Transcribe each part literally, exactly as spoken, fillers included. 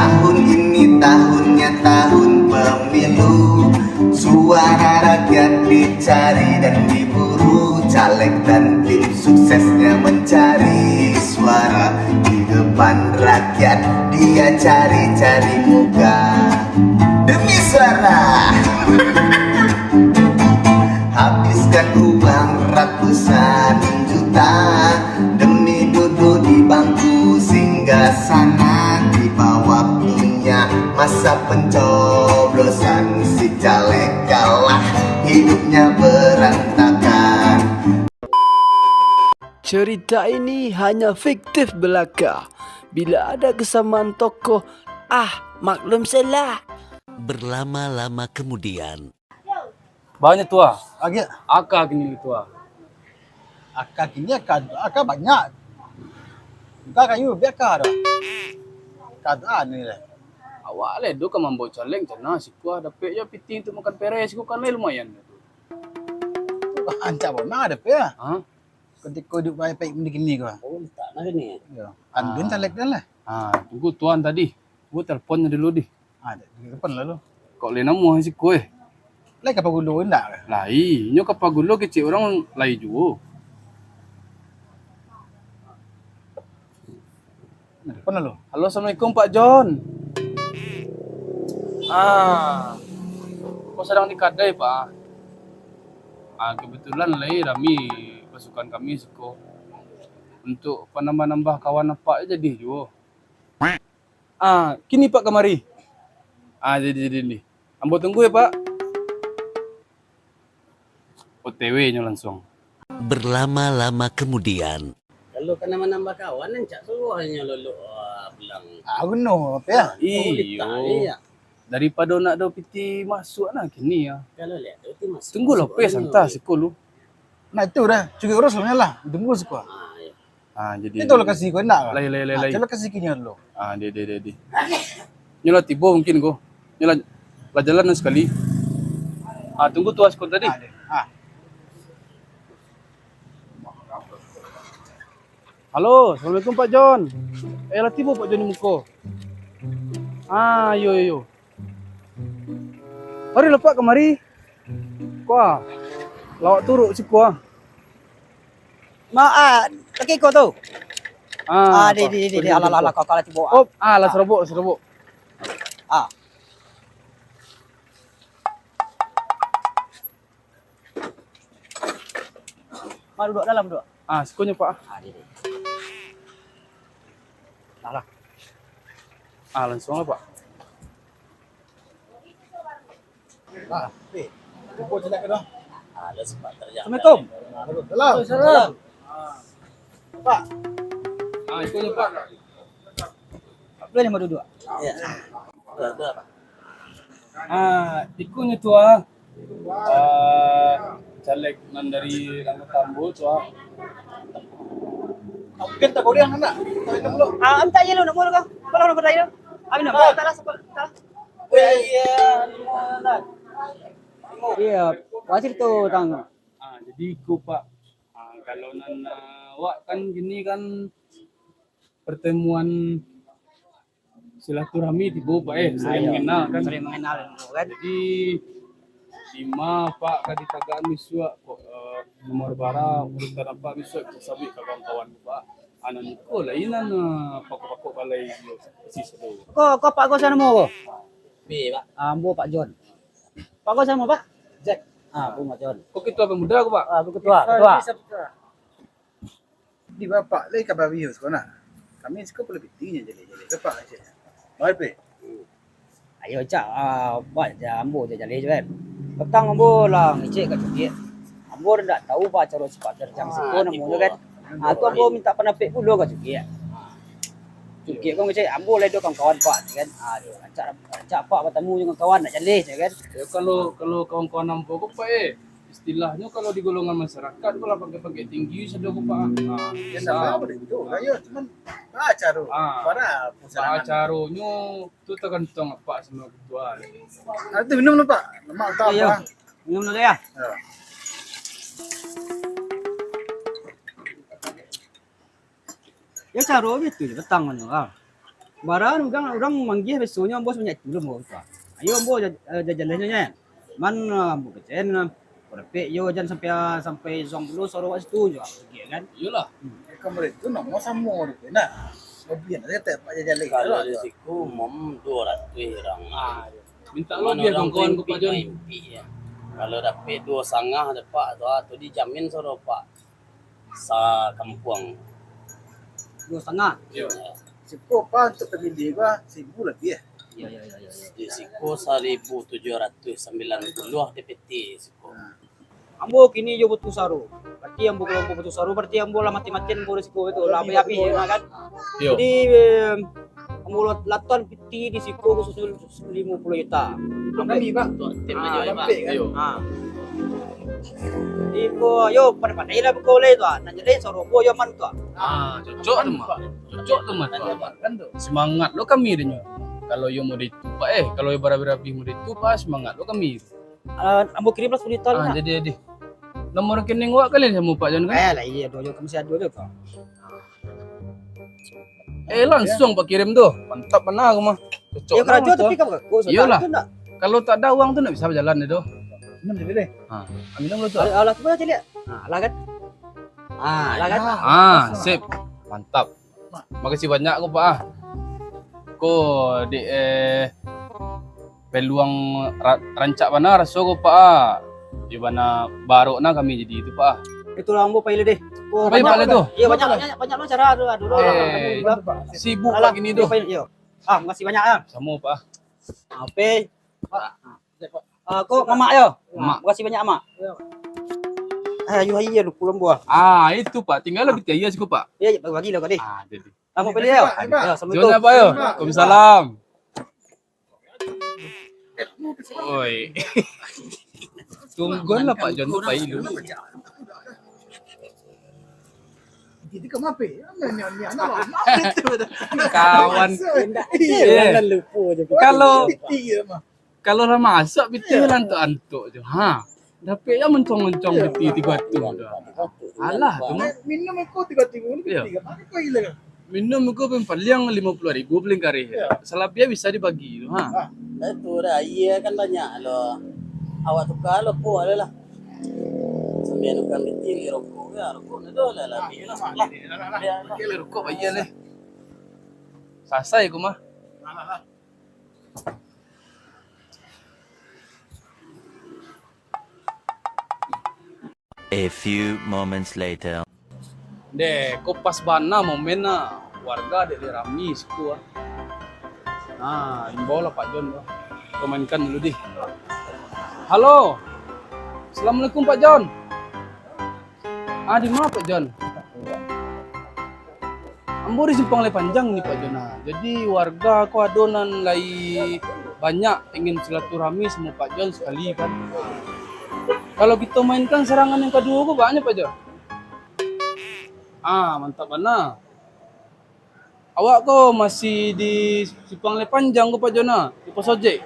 Tahun ini tahunnya tahun pemilu. Suara rakyat dicari dan diburu. Caleg dan tim suksesnya mencari suara. Di depan rakyat dia cari-cari muka. Demi suara. Habiskan uang ratusan juta demi duduk di bangku singgah sana. Di bawah punya masa pencoblosan, si caleg kalah, hidupnya berantakan. Cerita ini hanya fiktif belaka. Bila ada kesamaan tokoh, ah, maklum salah. Berlama-lama kemudian. Banyak tua. Agak. Aka kini tua. Aka kini aka, aka banyak. Aka kayu biar aka ada. Aka ada ni lah. Awak le do ka mambawa caleg cana siko dapek jo piti untuk makan pereh siko kan lai lumayan. Ancak benar dapek ya. Ha? Ketika hidup baik-baik macam kini ko. Oh, letak lah kini. Ya. Andun caleg dah lah. Ah, tunggu tuan tadi. Gua teleponnya dulu dih. Ah, dek, dek telepon lalu. Kok lai namuah siko eh? Lai ka pagulo indak? Lai, inyo ka pagulo kecek urang lai juo. Nah, telepon lalu. Halo, assalamualaikum Pak John. Ah, kok sadang di kadai Pak? Ah, kebetulan lai rami pasukan kami siko untuk panambah-nambah kawan apak jadi juo. Ah, kini Pak kamari. Ah, jadi, jadi ni. Ambo tunggu ya, Pak. O T W nyo langsung. Berlama-lama kemudian. Kalau ka nambah-nambah kawan, rancak suruah nyo lolok, ah, pulang. Ah, guno, apa ya? Iyo. Daripado nak do piti masuk nah kini ya. Kalau lihat do piti masuk. Tunggulah, masuk pe, santai siko lu. Nah, itu dah. Cukup urus lah, lah. Tunggu siko. Ah, iyo. Ah, jadi itu lokasi ko indak? Lai, lai, lai, ah, lai. Itu lokasi kini dulu. Ah, dia, dia, dia, dia. Nyo lah tibo mungkin ko. Nyo lah, lah jalan lah sakali. Ah, tunggu tu askon tadi. Ah, dia. Ah. Halo, assalamualaikum Pak John. Eh, lah tibo Pak John di muko. Ah, iyo, iyo, iyo. Mari lah Pak kamari. Kuah. Lawak turuk siko ah. Ma, ah, laki ko tu. Ah, di, di, di, di, alah, alah, alah, kau kalah tibo. Oh, ah, lah serobok, serobok. Ah. Ma, duduk dalam, duduk. Ah, sikonyo, Pak. Ah, di, di. Alah. Ah, langsung lah, Pak. Ah, eh, cubo cilak ke dah? Assalamualaikum. Waalaikumsalam. Salam. Pak. Ah, iko je, Pak. Boleh mau duduk? Ya. Ah, iko nyo tu ah. Ah, caleg nan dari anggota ambo tu ah. Mungkin tak boleh nak. Ah, minta je lu nak mau kah? Kalau nak bertanya. Amin. Ah, tak lah, tak lah. Iyo, wajib tu tang. Ah, jadi iko, Pak. Ah, kalau nan, ah, awak kan kini kan pertemuan silaturahmi tibo, Pak, eh, saling mengenal kan. Saling mengenal, kan. Jadi, dima Pak ka ditagak bisuak, kok, eh, nomor bara urutan Apak bisuak bisa sabuik ka kawan-kawan, Pak. Anak niko lain nan, eh, pakok-pakok balai di sisi tu. Ko, ko Pak Gos anu mo ko? Pi, Pak. Ah, ambo Pak John. Pak Gos anu mo, Pak? Jack. Ah, ambo Pak John. Ko ketua pemuda ko, Pak? Ah, ketua, ketua. Di bapak lai ka babius ko nah. Kami siko perlu piti nyo jaleh-jaleh. Bapak aja. Baik, Pi. Ayo, Cak, ah, buat je ambo je jaleh je kan. Petang ambo lah ngecek ka Cukiak. Ambo ndak tahu ba caro sipak terjang siko namo nyo kan. Ah, tu ambo minta pandapek pulo ka Cukiak. Cukiak ko ngecek ambo lah do kawan-kawan Pak kan. Ah, rancak, rancak Pak batamu dengan kawan nak jaleh je kan. Ya, kalau, kalau kawan-kawan ambo ko, Pak, eh, istilahnyo kalau di golongan masyarakat ko lah pangkat-pangkat tinggi sado ko, Pak. Ah, ya, sama boleh tu. Lah, ya, cuman ba caro. Ah, ba caronyo tu tagantuang Apak samo ketua. Ah, tu minum dulu, Pak. Lemak utama. Iyo. Minum dulu ya. Ya. Ya, caro gitu je, petang mano, ah. Bara urang, urang manggih biasonyo ambo sabanyak itu lah ambo tu. Ayo ambo ja-, eh, jajalannyo nyo. Man, eh, ambo kecekan, eh, rapek yo jan sampai, sampai suang pulo suaro awak situ jo, kan? Iyolah. Hmm. Kamarin tu namo samo tu, nah. Labiah nak kata Pak jajalai. Kalau di siku, mom dua ratus orang. Ah, iyo. Minta lo biar kawan-kawan ko Pak Jon. Kalau dapek duo satangah dapek tu, ah, tu dijamin suaro Pak sakampuang. Duo satangah? Iyo. Siko Pak untuak pamilih ko, seribu labiah. Iyo, iyo, iyo, iyo, iyo. Di siko saribu tujuah ratuih sambilan puluah D P T siko. Nah. Ambo kini jo Batu Saro. Berarti ambo, kalau ambo Batu Saro, berarti ambo lah mati-matian ambo di siko tu, lah habih-habih, yo kan? Iyo. Jadi, em, ambo lat-, latuan piti di siko khususnyo limo puluah juta. Untuak kami, Pak. Tim ajo, Pak. Iyo. Ha. Jadi, ko, yo, pandai-pandai lah beko lai tu, ah. Nan jaleh suaro ambo yo aman tu, ah. Ah, cocok tu, Mak. Cocok tu, Mak. Semangat lo kami denyo. Kalau yo model itu, Pak, eh, kalau yo barabih-rabih model itu, Pak, semangat lo kami. Ah, ambo kirim lah sapuluah juta lah. Ah, jadi, jadi. Nomor rekening awak kalian samo Pak Jon, kan? Eh, lah, iyo, ado jo, masih ado jo, Pak. Eh, langsung Pak kirim tu. Mantap bana aku mah. Cocok. Iyo, karajo tu, tapi kan bagus. Iyolah. Kalau tak ada uang tu ndak bisa bajalan tu. Minum dulu deh. Ha, minum dulu tu. Alah, alah, cuba caliak. Ha, alah kan? Ha, alah kan? Ah, sip. Mantap. Makasih banyak ko, Pak, ah. Ko dek, eh, peluang ra-, rancak bana raso ko, Pak, ah. Di bana barok nah kami jadi tu, Pak, ah. Itulah ambo pai lah deh. Pai, Pak, lah tu. Iyo, banyak, banyak, banyak lo acara tu, aduh. Eh, sibuk pagi ni tu. Iyo. Ah, makasih banyak, ah. Samo, Pak, ah. Ape? Pak. Ah, ko mamak yo? Mamak. Makasih banyak, Mak. Yo. Ah, ayo, ayo, lupo lah ambo. Ah, itu, Pak. Tinggal lah pitih aia siko, Pak. Yo, yo, bagi lah, Kak, deh. Ah, jadi. Samo pilih yo. Yo, assalamualaikum. Jangan, Pak, yo. Waalaikumsalam. Oi. Tunggulah Pak Jon tu pai dulu. Kawan. Iyo. Kalau Kalau lah masuak pitih lah antok-antok tu. Ha. Dapek yo moncong-moncong pitih tigo ratuih tu. Alah tu mah. Minum iko tigo ratuih ribu ni pitih kan. Minum iko paling-paling limo puluah ribu paling kareh. Salabiah bisa dibagi tu. Ha. Itu dah, aia kan banyak lo. Awak tuka lo, puas lah. Sambil nuka pitih, bali rokok, yo, rokok ni tu lah labiah lah. Bali rokok aia leh. Sasai ko mah. A few moments later. Deh, ko pas bana momen nah, warga dek lai rami situ ah. Nah, imbau lah Pak Jon tu. Ko mainkan dulu dih. Halo. Assalamualaikum Pak Jon. Ah, di ma Pak Jon? Ambo di Simpang Lai Panjang ni, Pak Jon. Nah, jadi warga ko ado nan lai banyak ingin silaturahmi samo Pak Jon sakali kan. Kalau kito mainkan sarangan yang kaduo ko, banyak, Pak Jon. Ah, mantap bana. Awak ko masih di Simpang Lai Panjang ko, Pak Jon, ah, di Pos Ojek.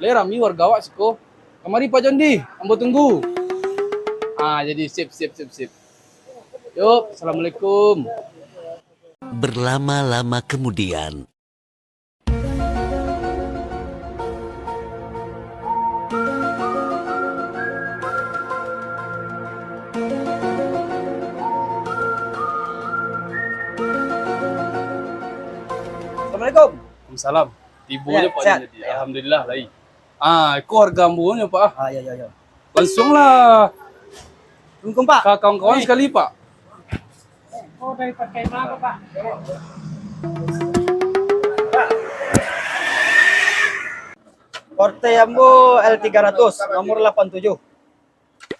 Lai rami warga awak siko. Kamari, Pak Jon, dih, ambo tunggu. Ah, jadi sip, sip, sip, sip. Yuk, assalamualaikum. Berlama-lama kemudian. Assalamualaikum. Waalaikumsalam. Tibo nyo Pak Jon tadi. Alhamdulillah, lai. Ah, iko warga ambo nyo, Pak, ah. Ah, yo, yo, yo. Langsuang lah. Assalamualaikum, Pak. Ka kawan-kawan sakali, Pak. Oh, dari partai ma ko, Pak? Partai ambo L tiga ratus, nomor lapan tujuh.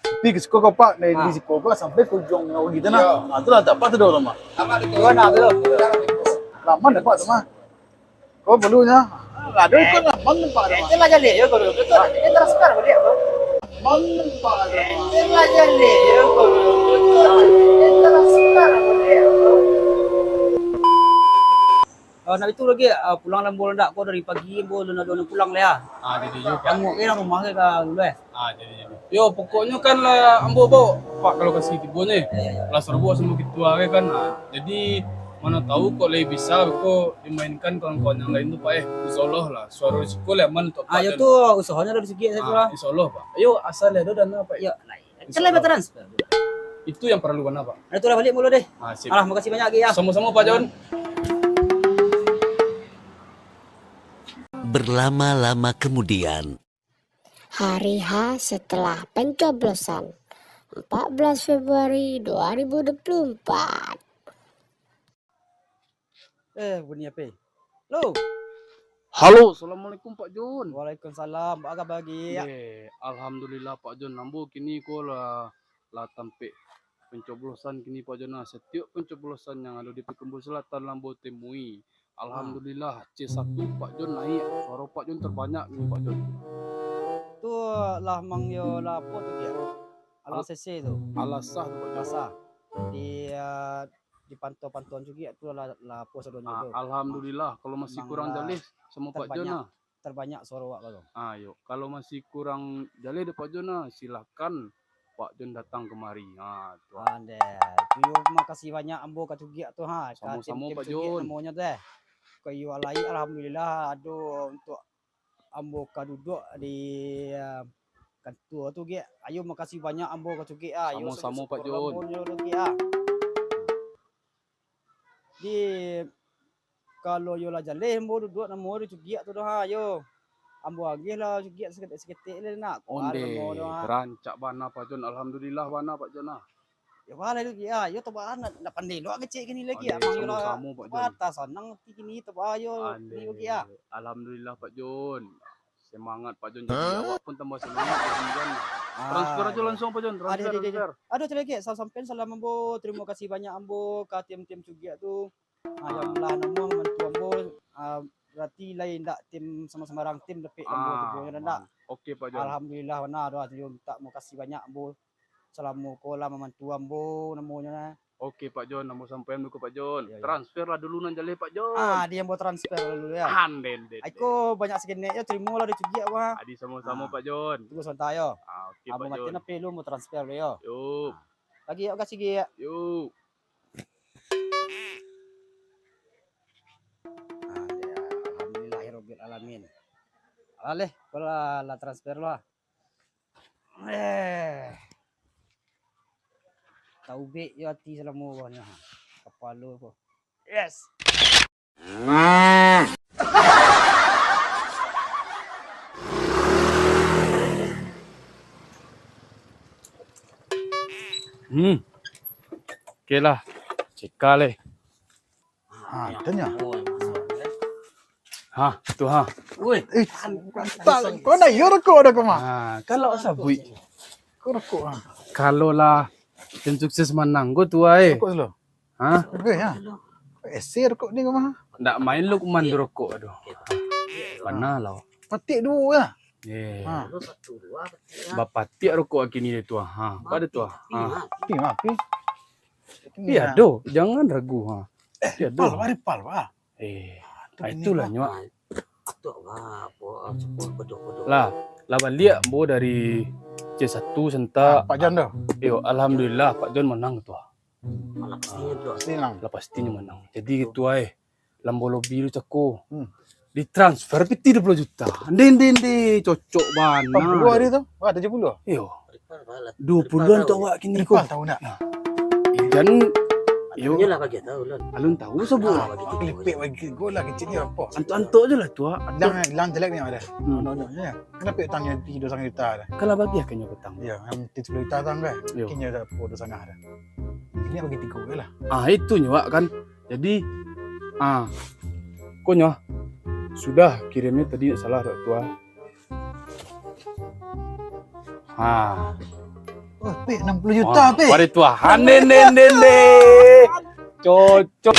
Tapi ke siko ko, Pak, dari siko ko sampai ke ujung nyawa kita nah. Ah, tu lah, tak apa tu dah lama. Dua nah tu. Lama dah, Pak, tu mah. Ko perlunya. Aduh, ikut lah. Mana, Pak, dah, Pak? Itulah jaleh, yo, guru. Betul. Ini transfer, boleh, bro. Mana, Pak, dah, Pak? Itulah jaleh, yo, guru. Betul. Ini transfer, boleh, bro. Ah, nak itu lagi, ah, pulang lah ambo ndak ko dari pagi, ambo alun ado nan pulang lai, ah. Ah, jadi yo, Pak. Tangok ke dalam rumah ke ka dulu, eh. Ah, jadi, jadi. Yo, pokoknyo kan lah ambo bawa, Pak, ka lokasi tibo nyo. Yo, yo, yo. Lah sarabuak samo ketua ke kan. Ah, jadi, Mana tahu kok lai bisa ko dimainkan kawan-kawan yang lain tu, Pak, eh. Insya Allah lah, suaro siko lai aman tu, Pak. Ah, yo tu, usahonyo lah di siko, ah, tu lah. Insya Allah, Pak. Ayo, asal lai ado dana, Pak. Yo, lai. Insya Allah. Kan lai batransfer. Itu yang perlu bana, Pak. Itulah, baliak mulu deh. Ah, sip. Alah, makasih banyak, Gi, ya. Samo-samo, Pak Jon. Berlama-lama kemudian. Hari H setelah pencoblosan, empat belas Februari dua ribu dua puluh empat. Eh, bunyi apa? Halo. Halo, assalamualaikum, Pak Jon. Waalaikumsalam. Apa kabar, Gi? Eh, alhamdulillah, Pak Jon. Ambo kini ko lah, lah tampek pencoblosan kini, Pak Jon. Nah, setiap pencoblosan yang ado di Payakumbuah Selatan lah ambo temui. Alhamdulillah, C satu Pak Jon naik, suaro Pak Jon terbanyak ni, Pak Jon. Tu lah mang yo lah apo tu, Gi? Alah sese tu. Alah sah tu, Pak Jon. Alah sah. Di, ah, di pantau-pantauan juo tu lah, lah apo sadonyo tu. Ah, alhamdulillah, kalau masih kurang jaleh samo Pak Jon lah. Terbanyak suaro awak tu. Ah, yo. Kalau masih kurang jaleh dek Pak Jon lah, silakan Pak Jon datang kemari. Ha, tu. Andeh. Tu yo, makasih banyak ambo ka Cugiak tu, ha. Ka tim-tim Cugiak namonyo tu, eh. Samo-samo, Pak Jon. Ko iyo alai, alhamdulillah, ado untuak ambo ka duduak di, ah, kantua tu, Giak. Ayo, makasih banyak ambo ka Cugiak, ah. Ayo, samo-samo, Pak Jon. Samo-samo, Giak, ah. Di, kalau yo lah jaleh ambo duduak namo di Cugiak tu doh, ha, yo. Ambo agiah lah Cugiak saketek-saketek lah nak. Ondeh, rancak bana, Pak Jon. Alhamdulillah bana, Pak Jon, ah. Yo, bana tu, Giak, ah. Yo, tu bana, nak pandai lo kecek kini lai, Giak. Ondeh, samo-samo, Pak Jon. Patah sanang ati kini tu, bah, yo. Ondeh, Giak, ah. Alhamdulillah, Pak Jon. Semangat, Pak Jon, jadi awak pun tambah semangat, Pak Jon. Ah, transfer ajo langsung, Pak Jon, transfer, transfer. Aduh, aduh, aduh. Aduh, tu lai, Giak, sa-, sampean salam ambo, tarimo kasih banyak ambo ka tim-tim Cugiak tu. Ah, yang lah namo mambantu ambo, ah, berarti lai indak tim samo-samo urang tim dapek ambo tu, Pak Jon, ndak? Oke, Pak Jon. Alhamdulillah, bana doh, tarimo kasih banyak ambo. Salamo ko lah mambantu ambo namonyo nah. Oke, Pak Jon, ambo sampaian dulu ka Pak Jon. Iyo, iyo. Transfer lah dulu nan jaleh, Pak Jon. Ah, di ambo transfer dulu, yo. Andeh, andeh, andeh. Iko banyak sakenek yo, tarimo lah di Cugiak, wah. Adi samo-samo, Pak Jon. Tunggu sabanta yo. Ah, oke, Pak Jon. Ambo matiin H P dulu, ambo transfer dulu yo. Yo. Ah. Lagi yo, kasih, Giak. Yo. Ah, yo, alhamdulillahirabbil alamin. Alah leh, ko lah, lah transfer lah. Eh. Taubek jo ati salamo ko nyo. Kapalo ko. Yes. Hmm. Oke lah. Cekal eh. Ha, tanya. Ha, tu ha. Woi. Eh, tak, kau nak iyo rokok dah kau mah? Ha, kalau sabuik. Kau rokok ha. Kalau lah tim sukses manang, kau tu ai. Rokok dulu. Ha? Okey, ya. Ese rokok ni kau mah. Ndak main Lukman tu rokok, aduh. Mana lah. Patik dulu ya. Eh. Ha. Bapatik rokok kini dia tu ha. Pada tu ha. Pi mah, pi. Pi ado, jangan ragu ha. Pi ado. Pal, pal, pal. Eh, itulah nyo. Lah, lah baliak ambo dari C satu sentak. Pak Jon tu. Yo, alhamdulillah Pak Jon manang tu. Lah pastinyo manang. Jadi gitu ai. Lambo lobi tu cako. Ditransfer piti duo puluah juta. Ndeh, ndeh, ndeh, cocok bana. Lapan puluah hari tu? Wah, tujuah puluah. Iyo. Duo puluahan tu awak kini ko. Ripal tahu ndak? Nah. Jan, iyo. Alun lah bagi tahu, Lun. Alun tahu sabuik. Ah, bagi tahu. Kelipik bagi gol lah kecilnyo apo? Antok-antok je lah tu ah. Hilang, hilang jelek ni ada. Hmm. Antok-antok je. Kenapa utang yang tigo sangat juta ada? Kalau bagi akhirnya petang. Iyo, yang tigo puluah juta utang kan? Iyo. Kini ada duo sangat ada. Ini bagi tigo je lah. Ah, itu nyo awak kan. Jadi, ah, ko nyo, sudah kirimnyo tadi, ndak salah dak tu ah. Ha. Wah, Pik, enam puluh juta, Pik. Pada tu ah. Hande, nde, nde, nde. Cocok.